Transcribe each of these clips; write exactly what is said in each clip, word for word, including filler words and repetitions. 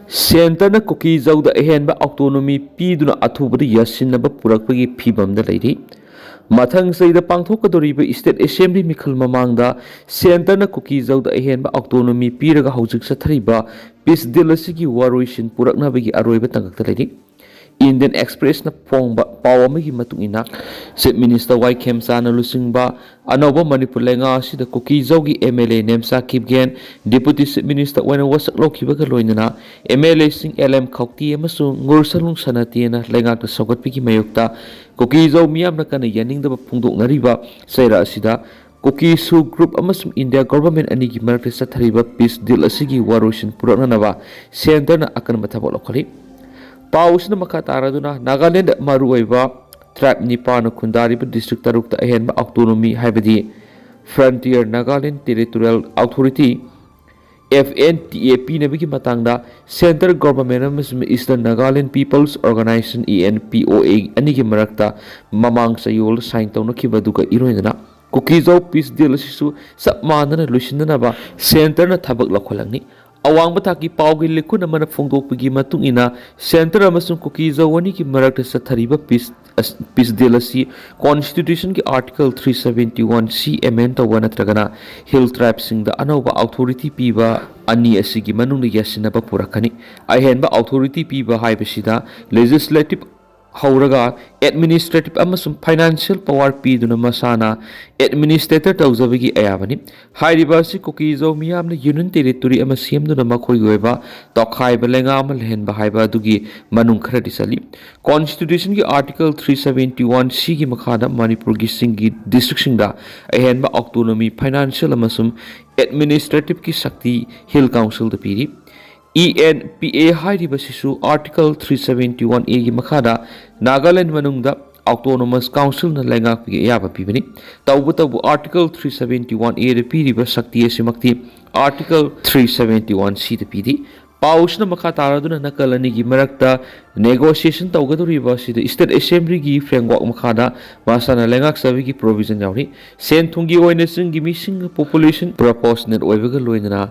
ꯁꯦꯟꯇꯔꯅ ꯀꯨꯀꯤꯖꯧꯗ ꯑꯍꯦꯟꯕ ꯑꯣꯇꯣꯅꯣꯃꯤ ꯄꯤꯗꯨꯅ ꯑꯊꯨꯕꯗ ꯌꯥꯁꯤꯟꯅꯕ ꯄꯨꯔꯛꯄꯒꯤ ꯐꯤꯚꯝꯗ ꯂꯩꯔꯤ꯫ ꯃꯊꯪ ꯆꯍꯤꯗ ꯄꯥꯡꯊꯣꯛꯀꯗꯧꯔꯤꯕ ꯁ꯭ꯇꯦꯠ ꯑꯦꯁꯦꯝꯕ꯭ꯂꯤ ꯃꯤꯈꯜ ꯃꯃꯥꯡꯗ ꯁꯦꯟꯇꯔꯅ ꯀꯨꯀꯤꯖꯧꯗ ꯑꯍꯦꯟꯕ ꯑꯣꯇꯣꯅꯣꯃꯤ ꯄꯤꯔꯒ ꯍꯧꯖꯤꯛ ꯆꯠꯊꯔꯤꯕ ꯄꯤꯁ ꯗꯤꯜ ꯑꯁꯤꯒꯤ ꯋꯥꯔꯣꯏꯁꯤꯟ ꯄꯨꯔꯛꯅꯕꯒꯤ ꯑꯔꯣꯏꯕ ꯇꯥꯡꯀꯛꯇ ꯂꯩꯔꯤ꯫ ꯏꯟꯗꯤꯌꯟ ꯑꯦꯛꯁꯄ꯭ꯔꯦꯁꯅ ꯐꯣꯡꯕ ꯄꯥꯎ ꯑꯃꯒꯤ ꯃꯇꯨꯡ ꯏꯟꯅ, ꯆꯤꯐ ꯃꯤꯅꯤꯁꯇꯔ ꯋꯥꯏ ꯈꯦꯝꯆꯥꯅ ꯂꯨꯆꯤꯡꯕ ꯑꯅꯧꯕ ꯃꯅꯤꯄꯨꯔ ꯂꯩꯉꯥꯛ ꯑꯁꯤꯗ ꯀꯨꯀꯤꯖꯧꯒꯤ M L A Nemcha Kipgen deputy chief minister ꯑꯣꯏꯅ ꯋꯥꯁꯛ ꯂꯧꯈꯤꯕꯒ ꯂꯣꯏꯅꯅ ꯑꯦꯝ ꯑꯦꯜ ꯑꯦꯁꯤꯡ ꯑꯦꯜ ꯑꯦꯝ ꯈꯧꯇꯦ ꯑꯃꯁꯨꯡ ꯉꯨꯔꯁꯂꯨꯡ ꯁꯅꯥꯇꯦꯅ ꯂꯩꯉꯥꯛꯇ ꯁꯧꯒꯠꯄꯒꯤ ꯃꯥꯌꯣꯛꯇ ꯀꯨꯀꯤꯖꯧ ꯃꯤꯌꯥꯝꯅ ꯀꯟꯅ ꯌꯥꯅꯤꯡꯗꯕ ꯐꯣꯡꯗꯣꯛꯅꯔꯤꯕ ꯆꯩꯔꯥꯛ ꯑꯁꯤꯗ ꯀꯨꯀꯤ ꯁꯨ ꯒ꯭ꯔꯨꯞ ꯑꯃꯁꯨꯡ ꯏꯟꯗꯤꯌꯥ ꯒꯣꯚꯔꯟꯃꯦꯟꯠ ꯑꯅꯤꯒꯤ ꯃꯔꯛꯇ ꯆꯠꯊꯔꯤꯕ ꯄꯤꯁ ꯗꯤꯜ ꯑꯁꯤꯒꯤ ꯋꯥꯔꯣꯏꯁꯤꯟ ꯄꯨꯔꯛꯅꯅꯕ ꯁꯦꯟꯇꯔꯅ ꯑꯀꯟꯕ ꯊꯕꯛ ꯂꯧꯈꯠꯂꯤ꯫ ꯄꯥꯎ ꯑꯁꯤꯅ ꯃꯈꯥ ꯇꯥꯔꯗꯨꯅ ꯅꯥꯒꯥꯂꯦꯟꯗ ꯃꯔꯨꯑꯣꯏꯕ ꯇ꯭ꯔꯥꯏꯕ ꯅꯤꯄꯥꯟꯅ ꯈꯨꯟꯗꯥꯔꯤꯕ ꯗꯤꯁꯇ꯭ꯔꯤꯛ ꯇꯔꯨꯛꯇ ꯑꯍꯦꯟꯕ ꯑꯣꯇꯣꯅꯣꯃꯤ, ꯍꯥꯏꯕꯗꯤ Frontier Naga Land Territorial Authority, F N T A, ꯄꯤꯅꯕꯒꯤ ꯃꯇꯥꯡꯗ ꯁꯦꯟꯇꯔ ꯒꯣꯚꯔꯟꯃꯦꯟꯠ ꯑꯃꯁꯨꯡ Eastern Nagaland People's Organisation, E N P O A, ꯑꯅꯤꯒꯤ ꯃꯔꯛꯇ ꯃꯃꯥꯡ ꯆꯌꯣꯜ ꯁꯥꯏꯟ ꯇꯧꯅꯈꯤꯕ ꯑꯗꯨꯒ ꯏꯔꯣꯏꯅꯅ ꯀꯨꯀꯤꯖꯧ ꯄꯤꯁ ꯗꯤꯜ ꯑꯁꯤꯁꯨ ꯆꯞ ꯃꯥꯟꯅꯅ ꯂꯣꯏꯁꯤꯟꯅꯅꯕ ꯁꯦꯟꯇꯔꯅ ꯊꯕꯛ ꯂꯧꯈꯠꯂꯛꯅꯤ꯫ ꯑꯋꯥꯡꯕ ꯊꯥꯛꯀꯤ ꯄꯥꯎꯒꯤ ꯂꯤꯈꯨꯟ ꯑꯃꯅ ꯐꯣꯡꯗꯣꯛꯄꯒꯤ ꯃꯇꯨꯡ ꯏꯟꯅ, ꯁꯦꯟꯇꯔ ꯑꯃꯁꯨꯡ ꯀꯨꯀꯤꯖꯧ ꯑꯅꯤꯒꯤ ꯃꯔꯛꯇ ꯆꯠꯊꯔꯤꯕ ꯄꯤꯁ, ꯑꯁ, ꯄꯤꯁ ꯗꯤꯜ ꯑꯁꯤ ꯀꯣꯟꯁꯇꯤꯇ꯭ꯌꯨꯁꯟꯒꯤ article three seventy one C amend ꯇꯧꯕ ꯅꯠꯇ꯭ꯔꯒꯅ ꯍꯤꯜ ꯇ꯭ꯔꯥꯏꯕꯁꯤꯡꯗ ꯑꯅꯧꯕ ꯑꯣꯊꯣꯔꯤꯇꯤ ꯄꯤꯕ ꯑꯅꯤ ꯑꯁꯤꯒꯤ ꯃꯅꯨꯡꯗ ꯌꯥꯁꯤꯟꯅꯕ ꯄꯨꯔꯛꯀꯅꯤ꯫ ꯑꯍꯦꯟꯕ ꯑꯣꯊꯣꯔꯤꯇꯤ ꯄꯤꯕ ꯍꯥꯏꯕꯁꯤꯗ ꯂꯦꯖꯤꯁꯂꯦꯇꯤꯚ ꯍꯧꯔꯒ ꯑꯦꯗꯃꯤꯅꯤꯁꯇ꯭ꯔꯦꯇꯤꯚ ꯑꯃꯁꯨꯡ ꯐꯥꯏꯅꯥꯟꯁꯤꯌꯦꯜ ꯄꯋꯥꯔ ꯄꯤꯗꯨꯅ ꯃꯁꯥꯅ ꯑꯦꯗꯃꯤꯅꯤꯁꯇ꯭ꯔꯦꯇꯔ ꯇꯧꯖꯕꯒꯤ ꯑꯌꯥꯕꯅꯤ꯫ ꯍꯥꯏꯔꯤꯕ ꯑꯁꯤ ꯀꯨꯀꯤꯖꯧ ꯃꯤꯌꯥꯝꯅ ꯌꯨꯅꯤꯌꯟ ꯇꯦꯔꯤꯇꯣꯔꯤ ꯑꯃ ꯁꯦꯝꯗꯨꯅ ꯃꯈꯣꯏꯒꯤ ꯑꯣꯏꯕ ꯇꯣꯈꯥꯏꯕ ꯂꯩꯉꯥꯛ ꯑꯃ ꯂꯩꯍꯟꯕ ꯍꯥꯏꯕ ꯑꯗꯨꯒꯤ ꯃꯅꯨꯡ ꯈꯔꯗꯤ ꯆꯜꯂꯤ꯫ ꯀꯣꯟꯁꯇꯤꯇ꯭ꯌꯨꯁꯟꯒꯤ ꯑꯥꯔꯇꯤꯀꯜ three seventy one Cꯒꯤ ꯃꯈꯥꯗ ꯃꯅꯤꯄꯨꯔꯒꯤ ꯆꯤꯡꯒꯤ ꯗꯤꯁꯇ꯭ꯔꯤꯛꯁꯤꯡꯗ ꯑꯍꯦꯟꯕ ꯑꯣꯇꯣꯅꯣꯃꯤ, ꯐꯥꯏꯅꯥꯟꯁꯤꯌꯦꯜ ꯑꯃꯁꯨꯡ ꯑꯦꯗꯃꯤꯅꯤꯁꯇ꯭ꯔꯦꯇꯤꯚꯀꯤ ꯁꯛꯇꯤ ꯍꯤꯜ ꯀꯥꯎꯟꯁꯤꯜꯗ ꯄꯤꯔꯤ꯫ E N P A ꯍꯥꯏꯔꯤꯕꯁꯤꯁꯨ ꯑꯥꯔꯇꯤꯀꯜ three seventy one Aꯒꯤ ꯃꯈꯥꯗ ꯅꯥꯒꯥꯂꯦꯟ ꯃꯅꯨꯡꯗ ꯑꯣꯇꯣꯅꯣꯃꯁ ꯀꯥꯎꯟꯁꯤꯜꯅ ꯂꯩꯉꯥꯛꯄꯒꯤ ꯑꯌꯥꯕ ꯄꯤꯕꯅꯤ꯫ ꯇꯧꯕꯇꯕꯨ ꯑꯥꯔꯇꯤꯀꯜ three seventy one Aꯗ ꯄꯤꯔꯤꯕ ꯁꯛꯇꯤ ꯑꯁꯤꯃꯛꯇꯤ ꯑꯥꯔꯇꯤꯀꯜ three seventy one Cꯗ ꯄꯤꯔꯤ꯫ ꯄꯥꯎꯁꯤꯅ ꯃꯈꯥ ꯇꯥꯔꯗꯨꯅ ꯅꯥꯀꯜ ꯑꯅꯤꯒꯤ ꯃꯔꯛꯇ ꯅꯦꯒꯣꯁꯤꯌꯦꯁꯟ ꯇꯧꯒꯗꯧꯔꯤꯕ ꯑꯁꯤꯗ ꯁ꯭ꯇꯦꯠ ꯑꯦꯁꯦꯝꯕ꯭ꯂꯤꯒꯤ ꯐ꯭ꯔꯦꯝꯋꯥꯔꯛ ꯃꯈꯥꯗ ꯃꯁꯥꯅ ꯂꯩꯉꯥꯛꯆꯕꯒꯤ ꯄ꯭ꯔꯣꯚꯤꯖꯟ ꯌꯥꯎꯔꯤ꯫ ꯁꯦꯟ ꯊꯨꯝꯒꯤ ꯑꯣꯏꯅ ꯆꯤꯡꯒꯤ ꯃꯤꯁꯤꯡꯒ ꯄꯣꯄꯨꯂꯦꯁꯟ ꯄ꯭ꯔꯣꯄꯣꯔꯁꯅꯦꯠ ꯑꯣꯏꯕꯒ ꯂꯣꯏꯅꯅ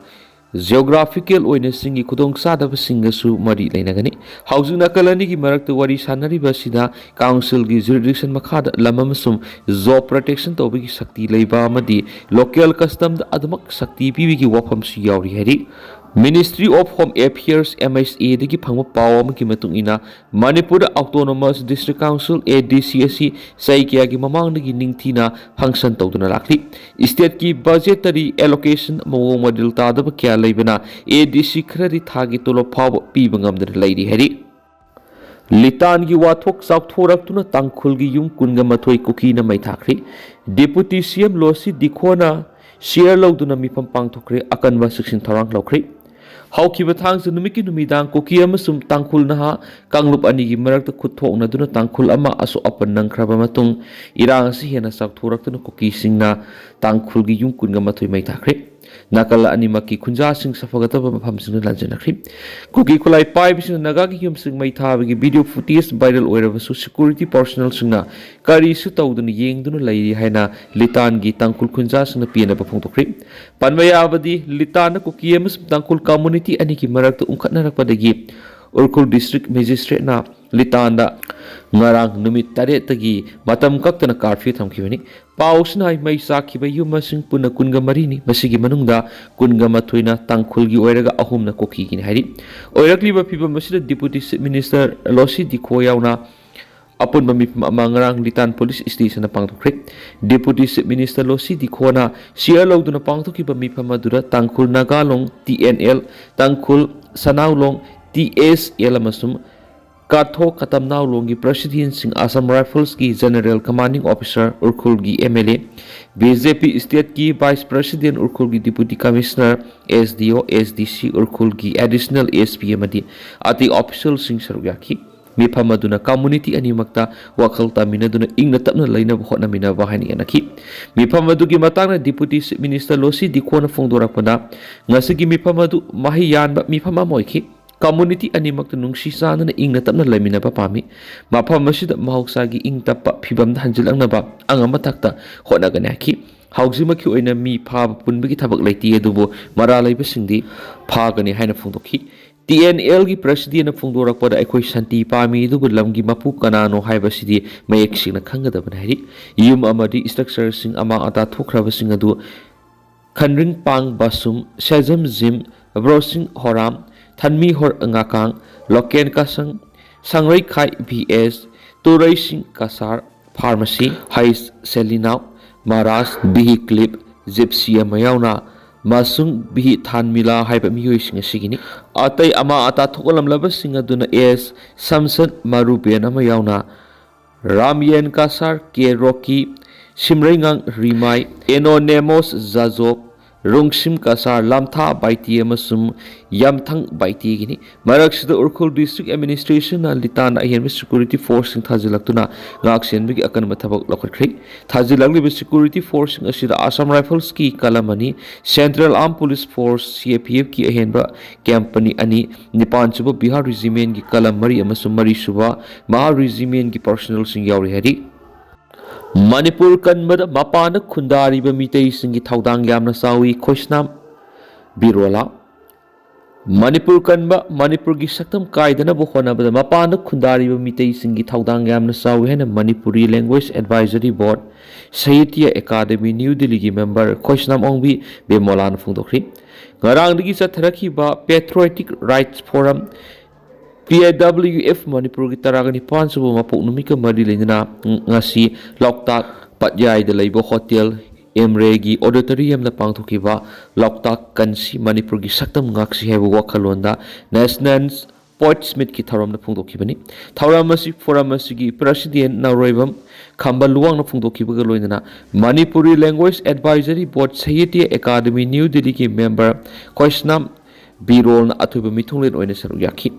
ꯖꯤꯑꯣꯒ꯭ꯔꯥꯐꯤꯀꯦꯜ ꯑꯣꯏꯅ ꯆꯤꯡꯒꯤ ꯈꯨꯗꯣꯡꯆꯥꯗꯕꯁꯤꯡꯒꯁꯨ ꯃꯔꯤ ꯂꯩꯅꯒꯅꯤ꯫ ꯍꯧꯖꯤꯛ ꯅꯥꯀꯜ ꯑꯅꯤꯒꯤ ꯃꯔꯛꯇ ꯋꯥꯔꯤ ꯁꯥꯟꯅꯔꯤꯕ ꯑꯁꯤꯗ ꯀꯥꯎꯟꯁꯤꯜꯒꯤ ꯖꯨꯔꯤꯗꯤꯛꯁꯟ ꯃꯈꯥꯗ ꯂꯝ ꯑꯃꯁꯨꯡ ꯖꯣꯕ ꯄ꯭ꯔꯣꯇꯦꯛꯁꯟ ꯇꯧꯕꯒꯤ ꯁꯛꯇꯤ ꯂꯩꯕ ꯑꯃꯗꯤ ꯂꯣꯀꯦꯜ ꯀꯁꯇꯝꯗ ꯑꯗꯨꯃꯛ ꯁꯛꯇꯤ ꯄꯤꯕꯒꯤ ꯋꯥꯐꯝꯁꯨ ꯌꯥꯎꯔꯤ ꯍꯥꯏꯔꯤ꯫ Ministry of Home Affairs, M H A, ꯗꯒꯤ ꯐꯪꯕ ꯄꯥꯎ ꯑꯃꯒꯤ ꯃꯇꯨꯡ ꯏꯟꯅ, ꯃꯅꯤꯄꯨꯔꯗ Autonomous District Council, A D C, ꯑꯁꯤ ꯆꯍꯤ ꯀꯌꯥꯒꯤ ꯃꯃꯥꯡꯗꯒꯤ ꯅꯤꯡꯊꯤꯅ ꯐꯪꯁꯟ ꯇꯧꯗꯨꯅ ꯂꯥꯛꯂꯤ꯫ ꯁ꯭ꯇꯦꯠꯀꯤ ꯕꯖꯦꯠꯇꯔꯤ ꯑꯦꯂꯣꯀꯦꯁꯟ ꯃꯑꯣꯡ ꯃꯔꯤꯜ ꯇꯥꯗꯕ ꯀꯌꯥ ꯂꯩꯕꯅ A D C ꯈꯔꯗꯤ ꯊꯥꯒꯤ ꯇꯣꯂꯣꯞ ꯐꯥꯎꯕ ꯄꯤꯕ ꯉꯝꯗꯅ ꯂꯩꯔꯤ ꯍꯥꯏꯔꯤ꯫ ꯂꯤꯇꯥꯟꯒꯤ ꯋꯥꯊꯣꯛ ꯆꯥꯎꯊꯣꯔꯛꯇꯨꯅ ꯇꯥꯡꯈꯨꯜꯒꯤ ꯌꯨꯝ ꯀꯨꯟꯒ ꯃꯥꯊꯣꯏ ꯀꯨꯀꯤꯅ ꯃꯩ ꯊꯥꯈ꯭ꯔꯤ꯫ ꯗꯤꯄꯨꯇꯤ ꯁꯤ ꯑꯦꯝ ꯂꯣꯁꯤ ꯗꯤꯈꯣꯅ ꯁꯤꯌꯔ ꯂꯧꯗꯨꯅ ꯃꯤꯐꯝ ꯄꯥꯡꯊꯣꯛꯈ꯭ꯔꯦ, ꯑꯀꯟꯕ ꯆꯦꯛꯁꯤꯟ ꯊꯧꯔꯥꯡ ꯂꯧꯈ꯭ꯔꯤ꯫ ꯍꯧꯈꯤꯕ ꯊꯥꯡꯖ ꯅꯨꯃꯤꯠꯀꯤ ꯅꯨꯃꯤꯗꯥꯡ ꯀꯨꯀꯤ ꯑꯃꯁꯨꯡ ꯇꯥꯡꯈꯨꯜ ꯅꯍꯥ ꯀꯥꯡꯂꯨꯞ ꯑꯅꯤꯒꯤ ꯃꯔꯛꯇ ꯈꯨꯠ ꯊꯣꯛꯅꯗꯨꯅ ꯇꯥꯡꯈꯨꯜ ꯑꯃ ꯑꯁꯣꯛ ꯑꯄꯟ ꯅꯪꯈ꯭ꯔꯕ ꯃꯇꯨꯡ, ꯏꯔꯥꯡ ꯑꯁꯤ ꯍꯦꯟꯅ ꯆꯥꯎꯊꯣꯔꯛꯇꯨꯅ ꯀꯨꯀꯤꯁꯤꯡꯅ ꯇꯥꯡꯈꯨꯜꯒꯤ ꯌꯨꯝ ꯀꯨꯟꯒ ꯃꯥꯊꯣꯏ ꯃꯩ ꯊꯥꯈ꯭ꯔꯦ꯫ ꯅꯥꯀꯜ ꯑꯅꯤꯃꯛꯀꯤ ꯈꯨꯟꯖꯥꯁꯤꯡ ꯁꯥꯐꯒꯠꯇꯕ ꯃꯐꯝꯁꯤꯡꯗ ꯂꯥꯟꯖꯦꯟꯅꯈ꯭ꯔꯤ꯫ ꯀꯨꯀꯤ ꯈꯨꯠꯂꯥꯏ ꯄꯥꯏꯕꯁꯤꯡꯅ ꯅꯥꯒꯥꯒꯤ ꯌꯨꯝꯁꯤꯡ ꯃꯩ ꯊꯥꯕꯒꯤ ꯚꯤꯗꯤꯑꯣ ꯐꯨꯇꯦꯖ ꯚꯥꯏꯔꯦꯜ ꯑꯣꯏꯔꯕꯁꯨ, ꯁꯦꯀ꯭ꯌꯨꯔꯤꯇꯤ ꯄꯥꯔꯁꯣꯅꯦꯜꯁꯤꯡꯅ ꯀꯔꯤꯁꯨ ꯇꯧꯗꯨꯅ ꯌꯦꯡꯗꯨꯅ ꯂꯩꯔꯤ ꯍꯥꯏꯅ ꯂꯤꯇꯥꯟꯒꯤ ꯇꯥꯡꯈꯨꯜ ꯈꯨꯟꯖꯥꯁꯤꯡꯅ ꯄꯦꯟꯅꯕ ꯐꯣꯡꯗꯣꯛꯈ꯭ꯔꯤ꯫ ꯄꯟꯕ ꯌꯥꯕꯗꯤ, ꯂꯤꯇꯥꯟꯅ ꯀꯨꯀꯤ ꯑꯃꯁꯨꯡ ꯇꯥꯡꯈꯨꯜ ꯀꯝꯃꯨꯅꯤꯇꯤ ꯑꯅꯤꯒꯤ ꯃꯔꯛꯇ ꯎꯪꯈꯠꯅꯔꯛꯄꯗꯒꯤ ꯎꯔꯈꯨꯜ ꯗꯤꯁꯇ꯭ꯔꯤꯛ ꯃꯦꯖꯤꯁꯇ꯭ꯔꯦꯠꯅ ꯂꯤꯇꯥꯟꯗ ꯉꯔꯥꯡ ꯅꯨꯃꯤꯠ ꯇꯔꯦꯠꯇꯒꯤ ꯃꯇꯝ ꯀꯛꯇꯅ ꯀꯥꯔꯐ꯭ꯌꯨ ꯊꯝꯈꯤꯕꯅꯤ꯫ ꯄꯥꯎꯁꯤꯅ ꯍꯥꯏ, ꯃꯩ ꯆꯥꯛꯈꯤꯕ ꯌꯨꯝ ꯃꯁꯤꯡ ꯄꯨꯟꯅ ꯀꯨꯟꯒ ꯃꯔꯤꯅꯤ꯫ ꯃꯁꯤꯒꯤ ꯃꯅꯨꯡꯗ ꯀꯨꯟꯒ ꯃꯥꯊꯣꯏꯅ ꯇꯥꯡꯈꯨꯜꯒꯤ ꯑꯣꯏꯔꯒ ꯑꯍꯨꯝꯅ ꯀꯨꯀꯤꯒꯤꯅꯤ ꯍꯥꯏꯔꯤ꯫ ꯑꯣꯏꯔꯛꯂꯤꯕ ꯐꯤꯕꯝ ꯑꯁꯤꯗ ꯗꯤꯄꯨꯇꯤ ꯆꯤꯐ ꯃꯤꯅꯤꯁꯇꯔ ꯂꯣꯁꯤ ꯗꯤꯈꯣ ꯌꯥꯎꯅ ꯑꯄꯨꯟꯕ ꯃꯤꯐꯝ ꯑꯃ ꯉꯔꯥꯡ ꯂꯤꯇꯥꯟ ꯄꯨꯂꯤꯁ ꯁ꯭ꯇꯦꯁꯟꯗ ꯄꯥꯡꯊꯣꯛꯈ꯭ꯔꯦ꯫ ꯗꯤꯄꯨꯇꯤ ꯆꯤꯐ ꯃꯤꯅꯤꯁꯇꯔ ꯂꯣꯁꯤ ꯗꯤꯈꯣꯅ ꯁꯤꯌꯔ ꯂꯧꯗꯨꯅ ꯄꯥꯡꯊꯣꯛꯈꯤꯕ ꯃꯤꯐꯝ ꯑꯗꯨꯗ ꯇꯥꯡꯈꯨꯜ ꯅꯥꯒꯥꯂꯣꯡ, T N L, ꯇꯥꯡꯈꯨꯜ ꯁꯅꯥꯎꯂꯣꯡ, T S L, ꯑꯃꯁꯨꯡ ꯀꯥꯊꯣ ꯀꯇꯝꯅꯥꯎꯂꯣꯡꯒꯤ ꯄ꯭ꯔꯁꯤꯗꯦꯟꯁꯤꯡ, ꯑꯁꯥꯝ ꯔꯥꯏꯐꯜꯁꯀꯤ ꯖꯦꯅꯔꯦꯜ ꯀꯃꯥꯟꯗꯤꯡ ꯑꯣꯐꯤꯁꯥꯔ ꯎꯔꯈꯨꯜꯒꯤ M L A, B J P ꯁ꯭ꯇꯦꯠꯀꯤ ꯚꯥꯏꯁ ꯄ꯭ꯔꯁꯤꯗꯦꯟ ꯎꯔꯈꯨꯜꯒꯤ deputy commissioner, S D O, S D C, ꯎꯔꯈꯨꯜꯒꯤ ꯑꯦꯗꯤꯁꯅꯦꯜ S P ꯑꯃꯗꯤ ꯑꯇꯩ ꯑꯣꯐꯤꯁꯤꯌꯦꯜꯁꯤꯡ ꯁꯔꯨꯛ ꯌꯥꯈꯤ꯫ ꯃꯤꯐꯝ ꯑꯗꯨꯅ ꯀꯝꯃꯨꯅꯤꯇꯤ ꯑꯅꯤꯃꯛꯇ ꯋꯥꯈꯜ ꯇꯥꯃꯤꯟꯅꯗꯨꯅ ꯏꯪꯅ ꯇꯞꯅ ꯂꯩꯅꯕ ꯍꯣꯠꯅꯃꯤꯟꯅꯕ ꯍꯥꯏꯅ ꯌꯥꯅꯈꯤ꯫ ꯃꯤꯐꯝ ꯑꯗꯨꯒꯤ ꯃꯇꯥꯡꯗ ꯗꯤꯄꯨꯇꯤ ꯆꯤꯐ ꯃꯤꯅꯤꯁꯇꯔ ꯂꯣꯁꯤ ꯗꯤꯈꯣꯅ ꯐꯣꯡꯗꯣꯔꯛꯄꯗ, ꯉꯁꯤꯒꯤ ꯃꯤꯐꯝ ꯑꯗꯨ ꯃꯍꯩ ꯌꯥꯟꯕ ꯃꯤꯐꯝ ꯑꯃ ꯑꯣꯏꯈꯤ꯫ ꯀꯝꯃꯨꯅꯤꯇꯤ ꯑꯅꯤꯃꯛꯇ ꯅꯨꯡꯁꯤ ꯆꯥꯟꯅꯅ ꯏꯪꯅ ꯇꯞꯅ ꯂꯩꯃꯤꯟꯅꯕ ꯄꯥꯝꯃꯤ꯫ ꯃꯐꯝ ꯑꯁꯤꯗ ꯃꯍꯧꯁꯥꯒꯤ ꯏꯪ ꯇꯞꯄ ꯐꯤꯕꯝꯗ ꯍꯟꯖꯤꯜꯂꯛꯅꯕ ꯑꯉꯝꯕ ꯊꯥꯛꯇ ꯍꯣꯠꯅꯒꯅꯤ ꯍꯥꯏꯈꯤ꯫ ꯍꯧꯖꯤꯛꯃꯛꯀꯤ ꯑꯣꯏꯅ ꯃꯤ ꯐꯥꯕ ꯄꯨꯟꯕꯒꯤ ꯊꯕꯛ ꯂꯩꯇꯦ, ꯑꯗꯨꯕꯨ ꯃꯔꯥꯜ ꯂꯩꯕꯁꯤꯡꯗꯤ ꯐꯥꯒꯅꯤ ꯍꯥꯏꯅ ꯐꯣꯡꯗꯣꯛꯈꯤ꯫ ꯇꯤ ꯑꯦꯟ ꯑꯦꯜꯒꯤ ꯄ꯭ꯔꯁꯤꯗꯦꯟꯅ ꯐꯣꯡꯗꯣꯔꯛꯄꯗ, ꯑꯩꯈꯣꯏ ꯁꯥꯟꯇꯤ ꯄꯥꯝꯃꯤ, ꯑꯗꯨꯕꯨ ꯂꯝꯒꯤ ꯃꯄꯨ ꯀꯅꯥꯅꯣ ꯍꯥꯏꯕꯁꯤꯗꯤ ꯃꯌꯦꯛ ꯁꯦꯡꯅ ꯈꯪꯒꯗꯕꯅꯤ ꯍꯥꯏꯔꯤ꯫ ꯌꯨꯝ ꯑꯃꯗꯤ ꯏꯁꯇ꯭ꯔꯛꯆꯔꯁꯤꯡ ꯑꯃꯥꯡ ꯑꯇꯥ ꯊꯣꯛꯈ꯭ꯔꯕꯁꯤꯡ ꯑꯗꯨ ꯈꯟꯔꯤꯡꯄꯥꯡ ꯕꯥꯁꯨꯝ, ꯁꯦꯖꯝ ꯖꯤꯝ, ꯕ꯭ꯔꯣꯁꯤꯡ ꯍꯣꯔꯥꯝ, ꯊꯟꯃꯤ ꯍꯣꯔ ꯉꯥꯀꯥꯡ, ꯂꯣꯀꯦꯟ ꯀꯥꯁꯪ, ꯁꯪꯔꯩꯈꯥꯏ ꯚꯤ ꯑꯦꯁ, ꯇꯨꯔꯩꯁꯤꯡ ꯀꯁꯥꯔ, ꯐꯥꯔꯃꯥꯁꯤ, ꯍꯩꯁ ꯁꯦꯂꯤꯅꯥꯎ, ꯃꯥꯔꯥꯖ, ꯕꯤꯍꯤ ꯀ꯭ꯂꯤꯞ, ꯖꯤꯞꯁꯤ ꯑꯃ ꯌꯥꯎꯅ, ꯑꯃꯁꯨꯡ ꯕꯤꯍꯤ ꯊꯥꯟꯃꯤꯂꯥ ꯍꯥꯏꯕ ꯃꯤꯑꯣꯏꯁꯤꯡ ꯑꯁꯤꯒꯤꯅꯤ꯫ ꯑꯇꯩ ꯑꯃꯥꯡ ꯑꯇꯥ ꯊꯣꯛꯍꯜꯂꯝꯂꯕꯁꯤꯡ ꯑꯗꯨꯅ ꯑꯦꯁ ꯁꯝꯁꯟ, ꯃꯔꯨꯕꯦꯟ ꯑꯃ ꯌꯥꯎꯅ, ꯔꯥꯝꯌꯦꯟ ꯀꯁꯥꯔ, ꯀꯦ ꯔꯣꯀꯤ, ꯁꯤꯝꯔꯩꯉꯥꯡ ꯔꯤꯃꯥꯏ, ꯑꯦꯅꯣꯅꯦꯃꯣꯁ ꯖꯥꯖꯣꯞ, ꯔꯣꯡꯁꯤꯝ ꯀꯁꯥꯔ, ꯂꯥꯝꯊꯥ ꯕꯥꯏꯇꯤ ꯑꯃꯁꯨꯡ ꯌꯥꯝꯊꯪ ꯕꯥꯏꯇꯤꯒꯤꯅꯤ꯫ ꯃꯔꯛꯁꯤꯗ ꯎꯈ꯭ꯔꯨꯜ ꯗꯤꯁꯇ꯭ꯔꯤꯛ ꯑꯦꯗꯃꯤꯅꯤꯁꯇ꯭ꯔꯦꯁꯟꯅ ꯂꯤꯇꯥꯟꯗ ꯑꯍꯦꯟꯕ ꯁꯦꯀ꯭ꯌꯨꯔꯤꯇꯤ ꯐꯣꯔꯁꯁꯤꯡ ꯊꯥꯖꯤꯜꯂꯛꯇꯨꯅ ꯉꯥꯛ ꯁꯦꯟꯕꯒꯤ ꯑꯀꯟꯕ ꯊꯕꯛ ꯂꯧꯈꯠꯈ꯭ꯔꯦ꯫ ꯊꯥꯖꯤꯜꯂꯛꯂꯤꯕ ꯁꯦꯀ꯭ꯌꯨꯔꯤꯇꯤ ꯐꯣꯔꯁꯁꯤꯡ ꯑꯁꯤꯗ ꯑꯁꯥꯝ ꯔꯥꯏꯐꯜꯁꯀꯤ ꯀꯂꯝ ꯑꯅꯤ, ꯁꯦꯟꯇ꯭ꯔꯦꯜ ꯑꯥꯔꯝ ꯄꯨꯂꯤꯁ ꯐꯣꯔꯁ, ꯁꯤ ꯑꯦ ꯄꯤ ꯑꯦꯐꯀꯤ ꯑꯍꯦꯟꯕ ꯀꯦꯝꯄꯅꯤ ꯑꯅꯤ, ꯅꯤꯄꯥꯟ ꯁꯨꯕ ꯕꯤꯍꯥꯔ ꯔꯤꯖꯤꯃꯦꯟꯒꯤ ꯀꯂꯝ ꯃꯔꯤ ꯑꯃꯁꯨꯡ ꯃꯔꯤ ꯁꯨꯕ ꯃꯍꯥ ꯔꯤꯖꯤꯃꯦꯟꯒꯤ ꯄꯔꯁꯣꯅꯦꯜꯁꯤꯡ ꯌꯥꯎꯔꯤ ꯍꯥꯏꯔꯤ꯫ ꯃꯅꯤꯄꯨꯔ ꯀꯟꯕꯗ ꯃꯄꯥꯟꯗ ꯈꯨꯟꯗꯥꯔꯤꯕ ꯃꯤꯇꯩꯁꯤꯡꯒꯤ ꯊꯧꯗꯥꯡ ꯌꯥꯝꯅ ꯆꯥꯎꯏ, ꯈꯣꯏꯁꯅꯥꯝ ꯕꯤꯔꯣꯂꯥ꯫ ꯃꯅꯤꯄꯨꯔ ꯀꯟꯕ, ꯃꯅꯤꯄꯨꯔꯒꯤ ꯁꯛꯇꯝ ꯀꯥꯏꯗꯅꯕ ꯍꯣꯠꯅꯕꯗ ꯃꯄꯥꯟꯗ ꯈꯨꯟꯗꯥꯔꯤꯕ ꯃꯤꯇꯩꯁꯤꯡꯒꯤ ꯊꯧꯗꯥꯡ ꯌꯥꯝꯅ ꯆꯥꯎꯏ ꯍꯥꯏꯅ ꯃꯅꯤꯄꯨꯔꯤ ꯂꯦꯡꯒ꯭ꯋꯦꯖ ꯑꯦꯗꯚꯥꯏꯖꯔꯤ ꯕꯣꯔꯗ, ꯁꯥꯍꯤꯇ꯭ꯌ ꯑꯦꯀꯥꯗꯃꯤ, ꯅ꯭ꯌꯨ ꯗꯤꯜꯂꯤꯒꯤ ꯃꯦꯝꯕꯔ ꯈꯣꯏꯁꯅꯥꯝ ꯑꯣꯡꯕꯤ ꯕꯦꯃꯣꯂꯥꯅ ꯐꯣꯡꯗꯣꯛꯈ꯭ꯔꯤ꯫ ꯉꯔꯥꯡꯗꯒꯤ ꯆꯠꯊꯔꯛꯈꯤꯕ ꯄꯦꯇ꯭ꯔꯣꯏꯇꯤꯛ ꯔꯥꯏꯠꯁ ꯐꯣꯔꯝ, ꯄꯤ ꯑꯦ ꯗꯕ꯭ꯂꯤꯎ ꯑꯦꯐ, ꯃꯅꯤꯄꯨꯔꯒꯤ ꯇꯔꯥꯒ ꯅꯤꯄꯥꯟ ꯁꯨꯕ ꯃꯄꯣꯛ ꯅꯨꯃꯤꯠꯀ ꯃꯔꯤ ꯂꯩꯅꯅ ꯉꯁꯤ ꯂꯣꯛꯇꯥꯛ ꯄꯠꯌꯥꯏꯗ ꯂꯩꯕ ꯍꯣꯇꯦꯜ ꯑꯦꯝꯔꯦꯒꯤ ꯑꯣꯗꯤꯇꯣꯔꯤꯌꯝꯗ ꯄꯥꯡꯊꯣꯛꯈꯤꯕ ꯂꯣꯛꯇꯥꯛ ꯀꯟꯁꯤ, ꯃꯅꯤꯄꯨꯔꯒꯤ ꯁꯛꯇꯝ ꯉꯥꯛꯁꯤ ꯍꯥꯏꯕ ꯋꯥꯈꯜꯂꯣꯟꯗ ꯅꯦꯁꯅꯦꯜ ꯄꯣꯏꯠꯁ ꯃꯤꯠꯀꯤ ꯊꯧꯔꯝꯗ ꯐꯣꯡꯗꯣꯛꯈꯤꯕꯅꯤ꯫ ꯊꯧꯔꯝ ꯑꯁꯤ ꯐꯣꯔꯝ ꯑꯁꯤꯒꯤ ꯄ꯭ꯔꯁꯤꯗꯦꯟ ꯅꯥꯎꯔꯣꯏꯕꯝ ꯈꯝꯕ ꯂꯨꯋꯥꯡꯅ ꯐꯣꯡꯗꯣꯛꯈꯤꯕꯒ ꯂꯣꯏꯅꯅ ꯃꯅꯤꯄꯨꯔꯤ ꯂꯦꯡꯒ꯭ꯋꯦꯖ ꯑꯦꯗꯚꯥꯏꯖꯔꯤ ꯕꯣꯔꯗ, ꯁꯥꯍꯤꯇ꯭ꯌ ꯑꯦꯀꯥꯗꯃꯤ, ꯅ꯭ꯌꯨ ꯗꯤꯜꯂꯤꯒꯤ ꯃꯦꯝꯕꯔ ꯈꯣꯏꯁꯅꯥꯝ ꯕꯤꯔꯣꯜꯅ ꯑꯊꯣꯏꯕ ꯃꯤꯊꯨꯡꯂꯦꯟ ꯑꯣꯏꯅ ꯁꯔꯨꯛ ꯌꯥꯈꯤ꯫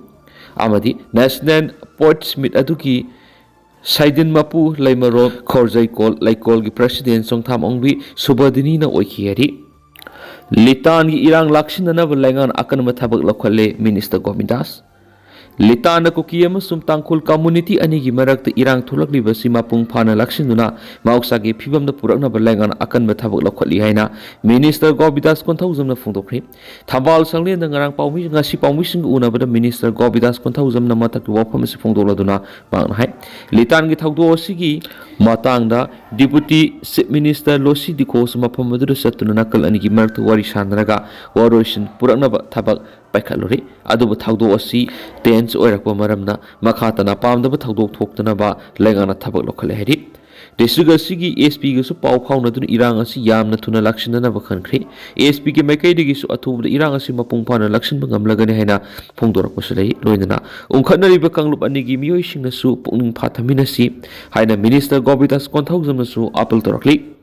ꯑꯃꯗꯤ ꯅꯦꯁꯅꯦꯜ ꯄꯣꯏꯠꯁ ꯃꯤꯠ ꯑꯗꯨꯒꯤ ꯁꯩꯗꯤꯟ ꯃꯄꯨ ꯂꯩꯃꯔꯣꯜ ꯈꯣꯔꯖꯩꯀꯣꯜ ꯂꯩꯀꯣꯜꯒꯤ ꯄ꯭ꯔꯁꯤꯗꯦꯟ ꯆꯣꯡꯊꯥꯝ ꯑꯣꯡꯕꯤ ꯁꯨꯕꯗꯤꯅꯤꯅ ꯑꯣꯏꯈꯤ ꯍꯥꯏꯔꯤ꯫ ꯂꯤꯇꯥꯟꯒꯤ ꯏꯔꯥꯡ ꯂꯥꯛꯁꯤꯟꯅꯅꯕ ꯂꯩꯉꯥꯛꯅ ꯑꯀꯟꯕ ꯊꯕꯛ ꯂꯧꯈꯠꯂꯦ, ꯃꯤꯅꯤꯁꯇꯔ ꯒꯣꯕꯤꯟꯗꯥꯁ꯫ ꯂꯤꯇꯥꯟꯗ ꯀꯨꯀꯤ ꯑꯃꯁꯨꯡ ꯇꯥꯡꯈꯨꯜ ꯀꯝꯃꯨꯅꯤꯇꯤ ꯑꯅꯤꯒꯤ ꯃꯔꯛꯇ ꯏꯔꯥꯡ ꯊꯣꯛꯂꯛꯂꯤꯕ ꯑꯁꯤ ꯃꯄꯨꯡ ꯐꯥꯅ ꯂꯥꯛꯁꯤꯟꯗꯨꯅ ꯃꯍꯧꯁꯥꯒꯤ ꯐꯤꯕꯝꯗ ꯄꯨꯔꯛꯅꯕ ꯂꯩꯉꯥꯛꯅ ꯑꯀꯟꯕ ꯊꯕꯛ ꯂꯧꯈꯠꯂꯤ ꯍꯥꯏꯅ ꯃꯤꯅꯤꯁꯇꯔ ꯒꯣꯕꯤꯗꯥꯁ ꯀꯣꯟꯊꯧꯖꯝꯅ ꯐꯣꯡꯗꯣꯛꯈ꯭ꯔꯦ꯫ ꯊꯝꯕꯥꯜ ꯁꯪꯂꯦꯟꯗ ꯉꯔꯥꯡ ꯄꯥꯎꯃꯤ, ꯉꯁꯤ ꯄꯥꯎꯃꯤꯁꯤꯡꯒ ꯎꯅꯕꯗ ꯃꯤꯅꯤꯁꯇꯔ ꯒꯣꯕꯤꯗꯥꯁ ꯀꯣꯟꯊꯧꯖꯝꯅ ꯃꯊꯛꯀꯤ ꯋꯥꯐꯝ ꯑꯁꯤ ꯐꯣꯡꯗꯣꯛꯂꯗꯨꯅ ꯃꯍꯥꯛꯅ ꯍꯥꯏ, ꯂꯤꯇꯥꯟꯒꯤ ꯊꯧꯗꯣꯛ ꯑꯁꯤꯒꯤ ꯃꯇꯥꯡꯗ ꯗꯤꯄꯨꯇꯤ ꯆꯤꯐ ꯃꯤꯅꯤꯁꯇꯔ ꯂꯣꯁꯤ ꯗꯤꯈꯣꯁꯨ ꯃꯐꯝ ꯑꯗꯨꯗ ꯆꯠꯇꯨꯅ ꯅꯥꯀꯜ ꯑꯅꯤꯒꯤ ꯃꯔꯛꯇ ꯋꯥꯔꯤ ꯁꯥꯟꯅꯔꯒ ꯋꯥꯔꯣꯏꯁꯤꯟ ꯄꯨꯔꯛꯅꯕ ꯊꯕꯛ ꯄꯥꯏꯈꯠꯂꯨꯔꯤ꯫ ꯑꯗꯨꯕꯨ ꯊꯧꯗꯣꯛ ꯑꯁꯤ ꯇꯦꯟꯁ ꯑꯣꯏꯔꯛꯄ ꯃꯔꯝꯅ ꯃꯈꯥ ꯇꯥꯅ ꯄꯥꯝꯗꯕ ꯊꯧꯗꯣꯛ ꯊꯣꯛꯇꯅꯕ ꯂꯩꯉꯥꯛꯅ ꯊꯕꯛ ꯂꯧꯈꯠꯂꯦ ꯍꯥꯏꯔꯤ꯫ ꯗꯤꯁꯇ꯭ꯔꯤꯛ ꯑꯁꯤꯒꯤ ꯑꯦꯁ ꯄꯤꯒꯁꯨ ꯄꯥꯎ ꯐꯥꯎꯅꯗꯨꯅ ꯏꯔꯥꯡ ꯑꯁꯤ ꯌꯥꯝꯅ ꯊꯨꯅ ꯂꯥꯛꯁꯤꯟꯅꯅꯕ ꯈꯟꯈ꯭ꯔꯦ꯫ ꯑꯦꯁ ꯄꯤꯒꯤ ꯃꯥꯏꯀꯩꯗꯒꯤꯁꯨ ꯑꯊꯨꯕꯗ ꯏꯔꯥꯡ ꯑꯁꯤ ꯃꯄꯨꯡ ꯐꯥꯅ ꯂꯥꯛꯁꯤꯟꯕ ꯉꯝꯂꯒꯅꯤ ꯍꯥꯏꯅ ꯐꯣꯡꯗꯣꯔꯛꯄꯁꯨ ꯂꯩ꯫ ꯂꯣꯏꯅꯅ ꯎꯪꯈꯠꯅꯔꯤꯕ ꯀꯥꯡꯂꯨꯞ ꯑꯅꯤꯒꯤ ꯃꯤꯑꯣꯏꯁꯤꯡꯅꯁꯨ ꯄꯨꯛꯅꯤꯡ ꯐꯥꯊꯃꯤꯟꯅꯁꯤ ꯍꯥꯏꯅ ꯃꯤꯅꯤꯁꯇꯔ ꯒꯣꯕꯤꯗꯥꯁ ꯀꯣꯟꯊꯧꯖꯝꯅꯁꯨ ꯑꯥꯄꯤꯜ ꯇꯧꯔꯛꯂꯤ꯫